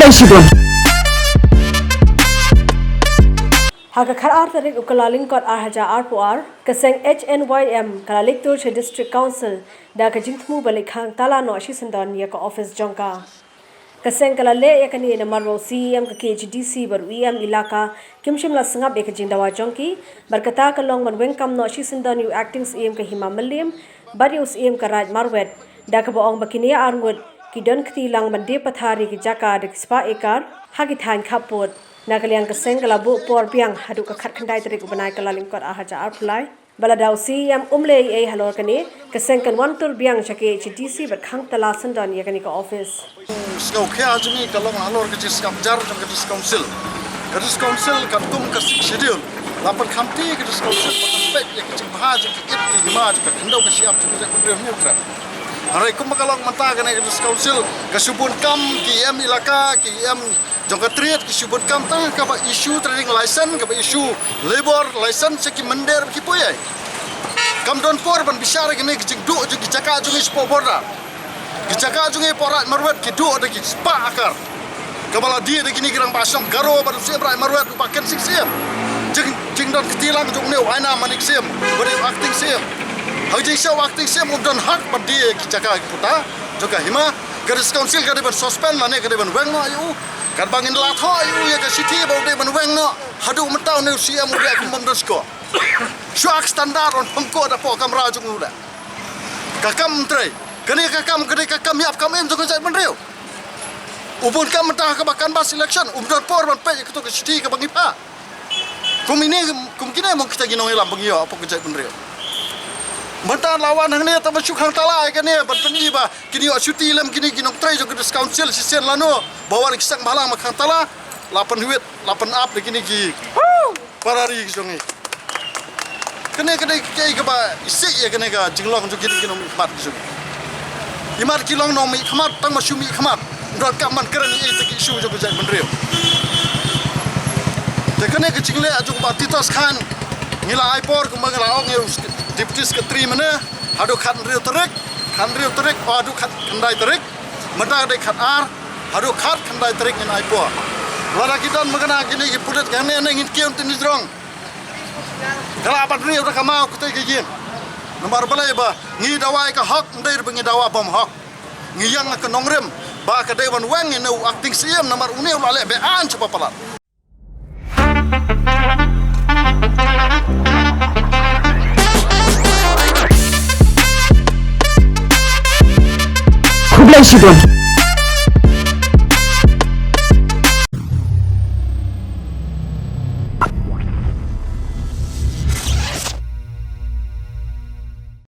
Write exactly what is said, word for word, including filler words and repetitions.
Khublei shibun. Ha ka khatar tarik u Kyllalyngkot ar hajar arphew ar, ka seng H N Y M ka la leit tur sha District Council da ka jingthmu ba leit khang tala noh shisyndon ïa ka office jong ka. Ka seng ka la leh ïa kane namar ba u C E M ka K H A D C bad u E M Elaka kim shym la sngap ïa ka jingdawa jong ki, bad kata ka long ban weng kam noh shisyndon ïa u Acting C E M ka Hima Mylliem bad ïa u C E M ka Raid Marwet, da kaba ong ba kine arngut ki don kti lang ban die pathar ïa ki jaka da ki spah ekar ha ki thaiñ khappud. Na ka liang ka seng ka la buh por biang haduh ka khatkhyndai tarik u bnai Kyllalyngkot ar hajar arphew lai. Ba lada u C E M um leh ei ei halor kane, ka seng kan wan tur biang sha K H A D C bad khang tala syndon ïa kane ka office. Sngewkhia jong ngi ka long halor ka jingsngap jar jong ka District Council. Ka District Council katkum ka Sixth Schedule la pynkham ti ka District Council ba kan peit ïa ka jingbha jong ka kit ka hima jong ka khyndew ka shyiap jong ka jaitbynriew hynñiewtrep. Hynrei kumba ka long mynta kane ka District Council ka shu bun kam ki E M Elaka, ki E M jong ka Tyrwa ki shu bun kam tang kaba issue trading license, kaba issue labour license sha ki mynder ki poi ei. Kam don por ban bishar ïa kine ki jingduh jong ki jaka jong ngi shapoh border. Ki jaka jong ngi hapoh Raid Marwet ki duh da ki spah akar. Kaba la die da kine ki rangbah shnong Garo bad u C M Raid Marwet u Bah Khensing Syiem. Jing jingdon kti lang jong une u Aina Manik Syiem bad u Acting Syiem. Ha ka jingshisha u Acting Syiem um don hak ban die ki jaka ki puta jong ka hima. Ka District Council ka dei ban suspend lane ka dei ban weng noh ïa u. Katba ngin la thoh ïa u ïa ka shithi ba u dei ban weng noh, haduh mynta une u C M u dei kum bym don shkor. Shu ak standard un pynkoh da poh kamra jong u leh. Ka kam trei. Kane ka kam ka dei ka kam ïap kam im jong ka jaitbynriew. U bun kam mynta kaba canvass election um don por ban peit ïa kato ka shithi kaba ngi phah. Kum ine kum kine mo kita ki nongïalam ba ngi ïoh hapoh ka jaitbynriew. Mynta la wan hangne tang ban shu khang tala ïa kane ban pyni ba kin ïoh shuti lem kine ki nongtrei jong ka District Council shisien lano ba wan ki seng bhalang ba khang tala la pynwit la pynap da kine ki para ri ki jong ngi. Kane ka dei kaei kaba isih ïa kane ka jinglong jong kine ki nongmihkhmat ki jong ngi. Imat ki long nongmihkhmat tang ba shu mihkhmat. Ym donkam ban kren ïa ita ki issue jong ka jaitbynriew. Te kane ka jingleh jong u Bah Titos Chyne ngi la ai por kumba ngi la ong ïa u Deputy Secretary mynne haduh khathynriew tarik, khathynriew tarik, oh, haduh khatkhyndai tarik. Mynta ka dei khatar, haduh khatkhyndai tarik ngin ai por. Lada ki don mynta kine ki pulit hangne ne ngin kiew tynrai jrong. Ka lah ban riew da ka maw kata ka ïing. Namar balei ba ngi dawa ïa ka hok, ym dei ba ngi dawa bym hok. Ngi ïeng ka nongrim ba ka dei ban weng ïa une u Acting C E M namar une u la leh be-aiñ sha ba palat. Khublei shibun.